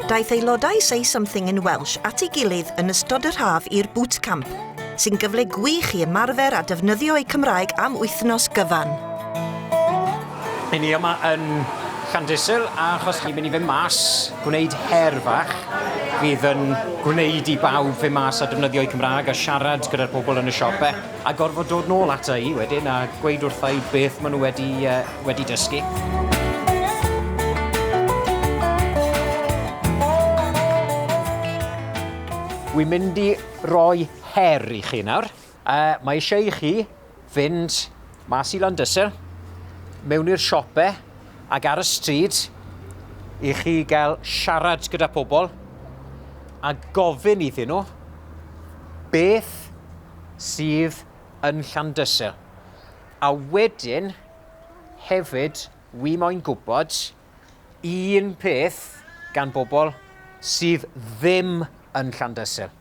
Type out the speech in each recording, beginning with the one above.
Daeth aelodau Say Something in Welsh at ei gilydd yn ystod yr haf i'r bootcamp, sy'n gyfle gwych i ymarfer a defnyddio eu Cymraeg am wythnos gyfan. Ry'n ni yma yn Llandysul achos ni'n mynd i fynd mas gwneud her fach fydd yn gwneud i bawb fynd mas a defnyddio'u Cymraeg a siarad gyda'r pobl yn y siope a gorfod dod nôl ata i wedyn a gweud wrtha i beth maen nhw wedi, uh, wedi dysgu. Wi'n mynd i roi her i chi nawr. Uh, mae eisiau i chi fynd mas i Landysul, mewn i'r siope ac ar y stryd i chi gael siarad gyda pobl a gofyn iddyn nhw beth sydd yn Llandysul. A wedyn, hefyd, wi moyn gwybod un peth gan bobl sydd ddim yn Llandysul.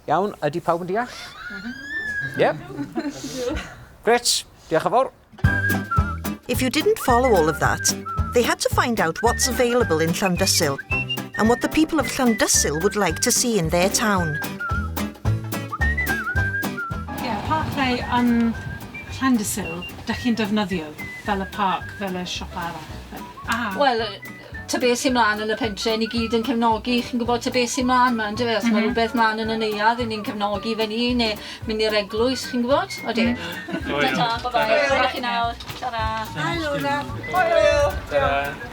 Iawn, ydy pawb yn deall? Ie? Grêt, diolch yn fawr. If you didn't follow all of that, they had to find out what's available in Llandysul and what the people of Llandysul would like to see in their town. Ie, pa lle yn Llandysul dych chi'n defnyddio fel y parc, fel y siop arall? Ah. Wel, ta beth sy'n mlaen yn y pentre, ni gyd yn cefnogi, chi'n gwybod ta beth sy'n mlaen 'ma, yndyfe? Os mm -hmm. mae mhm. rhywbeth mlaen yn y neuadd, i ni'n cefnogi fe ni, neu mynd i'r eglwys, chi'n gwybod? Odi. Ta-ta, bye-bye. Welwch chi nawr. Ta-ra. Hi, Luna. Hwyl. Ta-ra.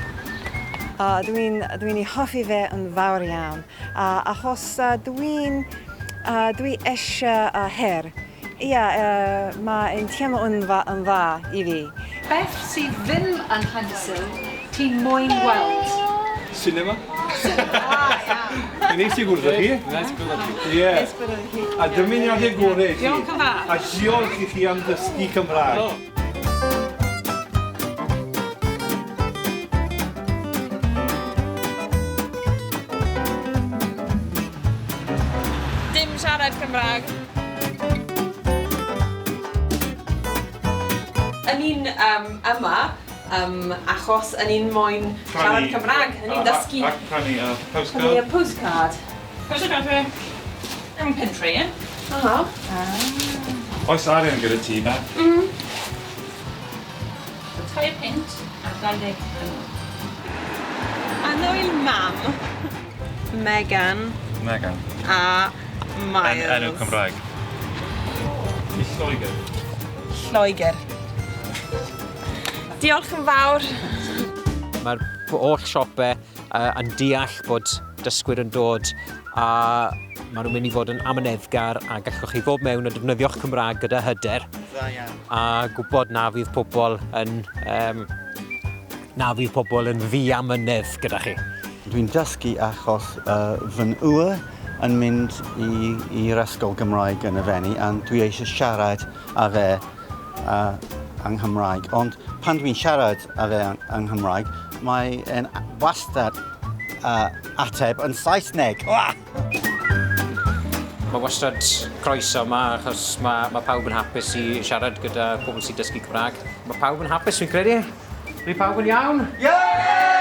Dwi'n dwi ei hoffi fe yn fawr iawn. Achos dwi'n dwi eisiau her. Ia, mae'n teimlo yn dda, yn dda i fi. Beth sydd ddim yn Llandysul ti'n moyn weld? Cinema. Cinema, iawn. Mae'n neis i gwrdd â chi. Neis gwrdd â chi. Ie. Neis gwrdd â chi. A dymuniadau gorau i chi. Diolch yn fawr. A diolch i chi am ddysgu Cymraeg. Dim siarad Cymraeg. Yn ni'n um, yma um, achos yn ni'n moyn siarad Cymraeg, yn ni'n dysgu. A, a prynu y postcard. Prynu y postcard. Postcard fe. Yn Pentre, ie? Aha. Ah. Oes arian gyda ti, Beth? Mm. Tair punt a 20 punt. Annwyl mam, Megan. Megan. A Miles. En, enw Cymraeg. I Lloegr. Lloegr. Diolch yn fawr. Mae'r holl siope uh, yn deall bod dysgwyr yn dod a maen nhw'n mynd i fod yn amyneddgar a gallwch chi ddod mewn a defnyddio'ch Cymraeg gyda hyder a gwybod na fydd pobl yn um, na fydd pobl yn ddiamynedd gyda chi. Dwi'n dysgu achos uh, fy ŵyr yn mynd i'r ysgol Gymraeg yn y Fenni a dwi eisiau siarad â fe uh, yng Nghymraeg. Ond pan dwi'n siarad â fe yng Nghymraeg, mae e'n wastad uh, ateb yn Saesneg. Wah! Mae wastad croeso yma achos mae, mae pawb yn hapus i siarad gyda pobl sy'n dysgu Cymraeg. Mae pawb yn hapus fi'n credu. Ydy pawb yn iawn? Yeah!